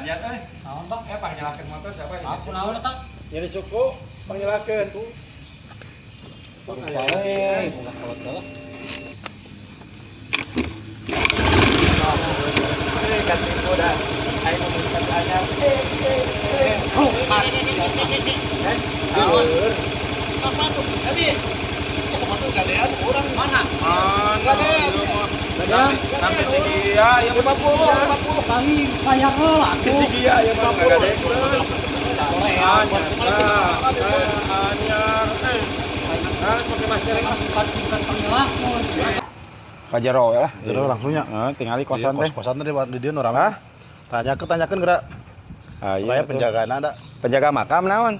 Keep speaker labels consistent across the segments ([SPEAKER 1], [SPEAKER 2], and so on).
[SPEAKER 1] Anyar euy.
[SPEAKER 2] Naon, Bang?
[SPEAKER 1] Eh, pangnyalakeun motor siapa ini?
[SPEAKER 2] Aku naon eta?
[SPEAKER 1] Nyeri suku, pangnyalakeun.
[SPEAKER 2] Eh, bunga kolot heula.
[SPEAKER 1] Eh, katipu dah. Aing ngomong sekali anyar. Eh, rumat. Eh,
[SPEAKER 3] Naon? Sepatu. Jadi, iya sepatu gadean orang.
[SPEAKER 2] Mana?
[SPEAKER 3] Gadean.
[SPEAKER 2] Gadean.
[SPEAKER 1] Sampai si Gia, ya
[SPEAKER 3] 50, 50.
[SPEAKER 2] Kali bayar heula
[SPEAKER 1] Si
[SPEAKER 2] atuh.
[SPEAKER 1] Gia ya mah gadean.
[SPEAKER 2] Korea.
[SPEAKER 1] Anyar. Eh, harus pakai masker mah.
[SPEAKER 2] Bukan pangnyalakeun.
[SPEAKER 1] Ka jero lah.
[SPEAKER 3] Jero langsungnya.
[SPEAKER 1] Heeh, tingali kosan teh.
[SPEAKER 3] Kos-kosan teh di dieu nu rame.
[SPEAKER 1] Hah?
[SPEAKER 3] Tanyakeun tanyakeun geura.
[SPEAKER 1] Ah,
[SPEAKER 3] Supaya
[SPEAKER 1] iya,
[SPEAKER 3] penjagaan ada.
[SPEAKER 1] Penjaga makam naon?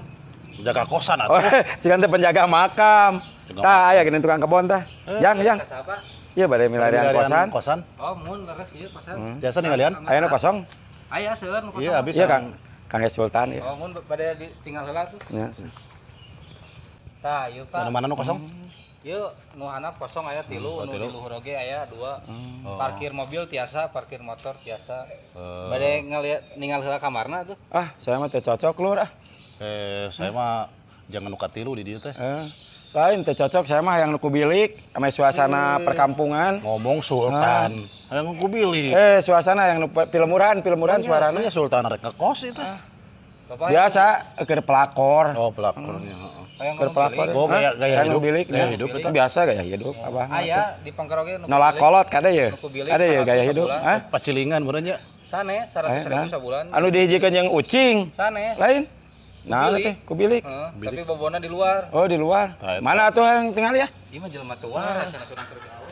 [SPEAKER 3] Penjaga kosan
[SPEAKER 1] Oh,
[SPEAKER 3] atuh.
[SPEAKER 1] si teh penjaga makam. Tah aya geuning tukang kebon tah. Jang, jang.
[SPEAKER 4] Siapa?
[SPEAKER 1] Iya bade milarian kosan.
[SPEAKER 3] Kosan.
[SPEAKER 4] Oh, mun leres ieu kosan.
[SPEAKER 3] Biasa ninggalian?
[SPEAKER 1] Aya nu kosong?
[SPEAKER 4] Aya seueur nu kosong.
[SPEAKER 3] Iya, habis.
[SPEAKER 1] Iya, Kang. Kang Sultan ya.
[SPEAKER 4] Oh, mun bade tinggal heula tuh.
[SPEAKER 1] Ya.
[SPEAKER 4] Tah, ieu Pak.
[SPEAKER 3] Anu mana nu kosong?
[SPEAKER 4] Ieu nu handap kosong aya tilu,
[SPEAKER 3] Oh,
[SPEAKER 4] nu
[SPEAKER 3] tilu.
[SPEAKER 4] di luhur oge aya dua.
[SPEAKER 3] Oh.
[SPEAKER 4] Parkir mobil tiasa, parkir motor tiasa.
[SPEAKER 3] Eh.
[SPEAKER 4] Bade ngaliat ninggal heula kamarna tuh.
[SPEAKER 1] Ah, saya mah teu cocok lur ah.
[SPEAKER 3] Eh, saya mah jangan nu katilu di dieu teh.
[SPEAKER 1] Eh, lain teu cocok saya mah yang nu ku bilik sama suasana perkampungan.
[SPEAKER 3] Ngomong sultan. Hayang ku bilik.
[SPEAKER 1] Eh, suasana yang nu film murahan, film murahan suarana.
[SPEAKER 3] Nya sultan rek ngekos itu.
[SPEAKER 4] Bapak
[SPEAKER 1] Biasa keur pelakor.
[SPEAKER 3] Oh, pelakornya, heeh.
[SPEAKER 4] hayang
[SPEAKER 1] Keur
[SPEAKER 4] ngomong
[SPEAKER 1] pelakor.
[SPEAKER 4] bilik.
[SPEAKER 3] Oh, gaya
[SPEAKER 1] Hayang nu
[SPEAKER 3] hidup.
[SPEAKER 1] bilik,
[SPEAKER 3] Gaya
[SPEAKER 1] ya.
[SPEAKER 3] hidup
[SPEAKER 1] Itu
[SPEAKER 3] eta.
[SPEAKER 1] biasa gaya hidup apa.
[SPEAKER 4] Aya di Pangker oge nu
[SPEAKER 1] Nolak
[SPEAKER 4] bilik.
[SPEAKER 1] kolot kade ya.
[SPEAKER 4] Nu ku bilik
[SPEAKER 1] Ada ya gaya
[SPEAKER 4] 100
[SPEAKER 1] hidup.
[SPEAKER 4] sabulan.
[SPEAKER 1] Hah?
[SPEAKER 3] Pacilingan beureuh nya.
[SPEAKER 4] Sanes 100 ribu
[SPEAKER 1] Eh,
[SPEAKER 4] sabulan.
[SPEAKER 1] Anu dihijikeun jeung ucing.
[SPEAKER 4] Sanes.
[SPEAKER 1] Lain. Nah,
[SPEAKER 4] Bilik.
[SPEAKER 1] teh ku bilik.
[SPEAKER 4] Heeh, tapi bobona di luar.
[SPEAKER 1] Oh, di luar.
[SPEAKER 3] Tah, eta.
[SPEAKER 1] Mana atuh yang tinggal ya?
[SPEAKER 4] Ieu mah jelema tua, rasana surang keur gawe.